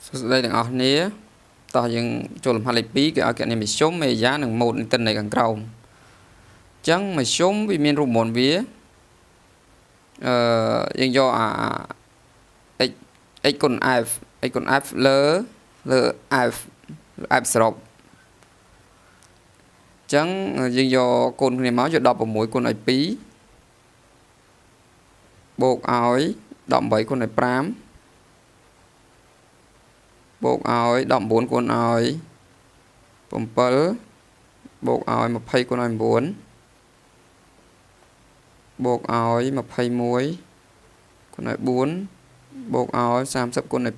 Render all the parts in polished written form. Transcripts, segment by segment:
សួស្តីទាំងអស់គ្នាតោះយើងចូលលំហាត់លេខ2គេឲ្យគណនាមធ្យមមេយ៉ានិងម៉ូតនៃទិន្នន័យខាងក្រោមអញ្ចឹងមធ្យមវាមានរូបមន្តវាអឺយើងយកអា x x គុណ f x គុណ f លើលើ f f សរុបអញ្ចឹងយើងយកគុណគ្នាមកយក16គុណឲ្យ2បូកឲ្យ18គុណឲ្យ5បូកឲ្យ19គុណឲ្យ7បូកឲ្យ20គុណឲ្យ9បូកឲ្យ21គុណឲ្យ4បូកឲ្យ30គុណឲ្យ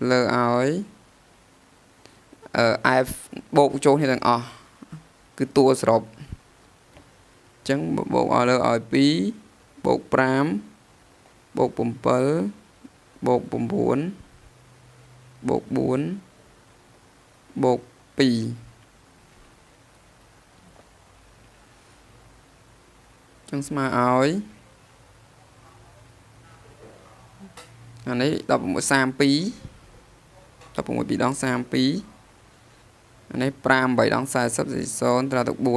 2លើឲ្យអឺ f បូកចូលគ្នាទាំងអស់គឺតួសរុបអញ្ចឹងបូកឲ្យលើឲ្យ2បូក5បូក7បូក9បូក4បូក2ចឹងស្មើឲ្យអានេះ16 32 16 2ដង32អានេះ5 8ដង40 0ត្រាទុក4 90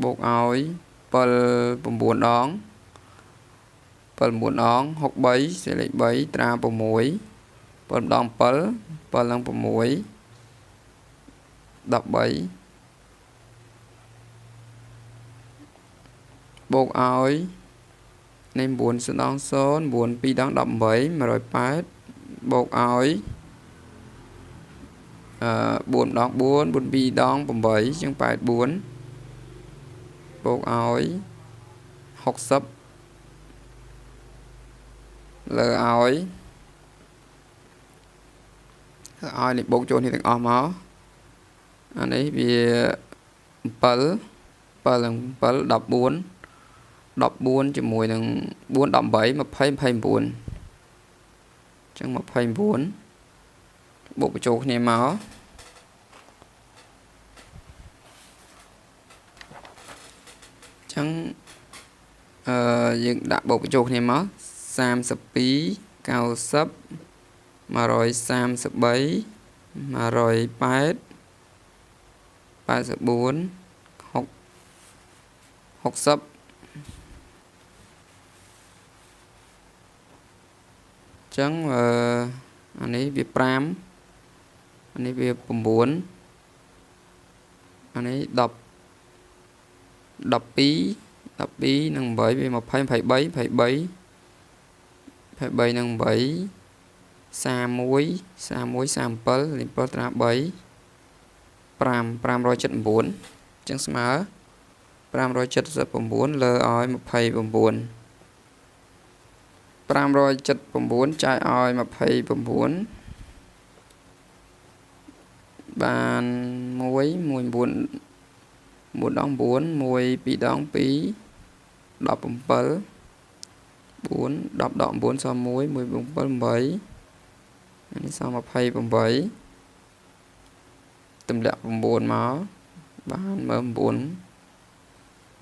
បូកឲ្យ7 9ដង7 9ដង63សេលេខ3ត្រា6 7ដង7 7នឹង6 13បូកឲ្យនេះ9ដង0 9 2ដង18 180បូកឲ្យអឺ4ដង4 4 2ដង8ជាង84បូកឲ្យ60លើឲ្យឲ្យនេះបូកចូលនេះទាំងអស់មកអានេះវា7 7និង7 14 14ជាមួយនឹង4 18 20 29អញ្ចឹង29បូកបញ្ចូលគ្នាមកអញ្ចឹងអឺយើងដាក់បូកបញ្ចូលគ្នាមក32 90 133 180 84 60ចឹងអឺអានេះវា5អានេះវា9អានេះ10 12 12និង8វា20 23 23 23និង8 31 31 37លេខ7ត្រា3 5 579ចឹងស្មើ579លើឲ្យ29 579ចាយឲ្យ29បាន1 1 9 9ដង9 1 2ដង2 17 4 10ដក9សល់1 1 7 8អានេះសល់28ទម្លាក់9មកបានមើល9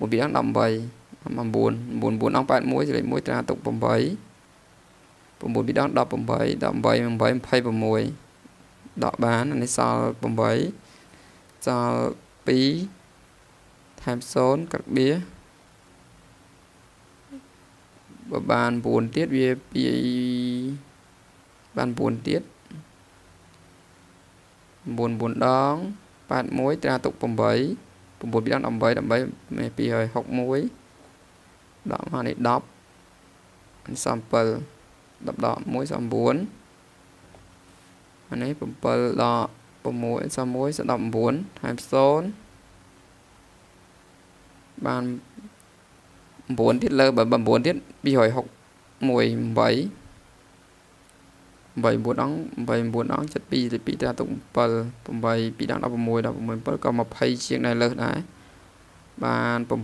9 2ដង18 9 9 9ដង81លេខ1ត្រាទុក8 9 2ដង18 18 8 26ដកបានអានេះសល់8សល់2ថែម0ក្របៀបើបាន9ទៀតវា2បាន9ទៀត9 9ដង81ត្រាទុក8 9 2ដង18 18 261ដកមកនេះ10នេះសល់7 10ដក1សល់9អានេះ7ដក6សល់1សល់19ថែម0បាន9ទៀតលើបើ9ទៀត261 8 8 9ដង8 9ដង72 2ត្រាទុក7 8 2ដង16 16 7ក៏20ជាងដែរលើសដែរបាន7 7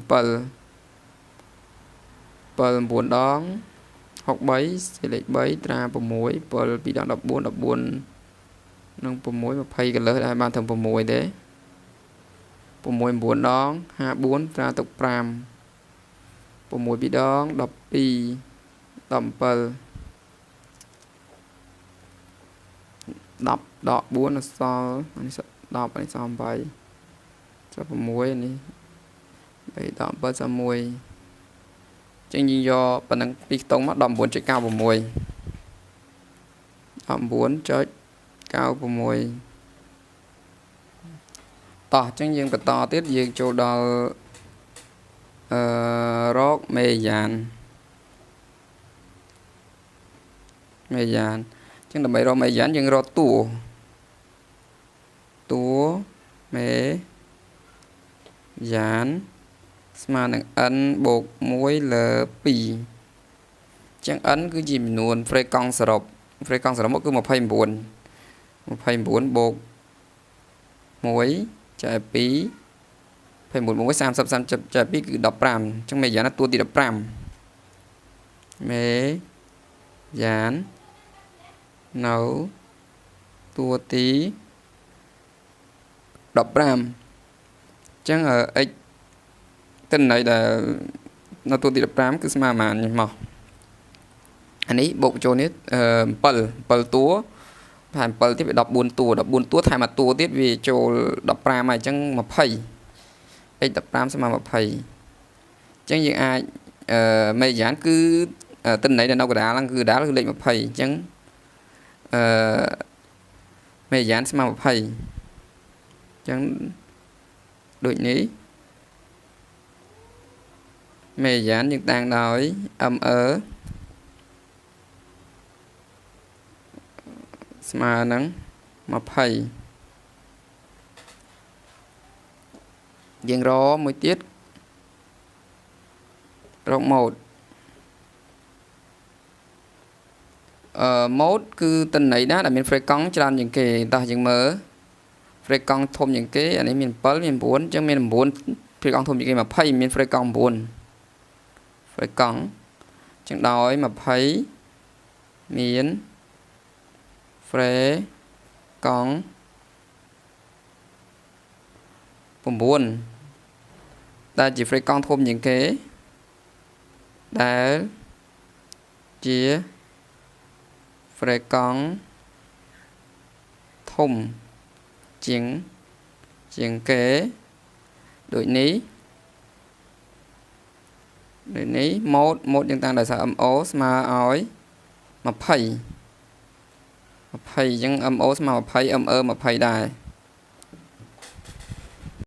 9ដង63លេខ3ត្រា6 7 2ដង14 14និង6 20កន្លះដែរបានត្រឹម6ទេ6 9ដង54ត្រាទុក5 6 2ដង12 17 10ដក4អសល់នេះ10នេះសល់8សល់6នេះ3ដក7សល់1ចឹងយើងយកប៉ុណ្ណឹងពីខ្ទង់មក19.96 19.96តោះចឹងយើងបន្តទៀតយើងចូលដល់អឺរកមេយ៉ានមេយ៉ានចឹងដើម្បីរកមេយ៉ានយើងរកតួតួមេយ៉ានស្មើនឹង n បូក1លើ2ចឹង n គឺជាចំនួនហ្វ្រេកង់សរុបហ្វ្រេកង់សរុបមកគឺ29 29បូក1ចែក2 29បូក1 30 30ចែក2គឺ15ចឹងមេយ៉ានតួទី15មេយ៉ាននៅតួទី15ចឹង x ទិន្នន័យដែលនៅតួទី15គឺស្មើប៉ុន្មានមកអានេះបូកចូលនេះ7 7តួថែម7ទៀតវា14តួ14តួថែមមួយតួទៀតវាចូល15ហើយអញ្ចឹង20 x 15ស្មើ20អញ្ចឹងយើងអាចមេយ៉ានគឺទិន្នន័យដែលនៅកណ្ដាលហ្នឹងគឺកណ្ដាលគឺលេខ20អញ្ចឹងអឺមេយ៉ានស្មើ20អញ្ចឹងដូចនេះមេយ៉ានយើងតាំងដោយ ME ស្មើនឹង20យើងរកមួយទៀតរកម៉ូតម៉ូតគឺទិន្នន័យណាដែលមានហ្វ្រេកង់ច្រើនជាងគេតោះយើងមើលហ្វ្រេកង់ធំជាងគេអានេះមាន7មាន9អញ្ចឹងមាន9ហ្វ្រេកង់ធំជាងគេ20មានហ្វ្រេកង់9ហ្វ្រេកង់អញ្ចឹងដោយ20មានហ្វ្រេកង់9ដែលជាហ្វ្រេកង់ធំជាងគេដែលជាហ្វ្រេកង់ធំជាងគេដូចនេះម៉ូតយើងតាំងដោយសារ MO ស្មើឲ្យ20 20អញ្ចឹង MO ស្មើ20 ME 20ដែរ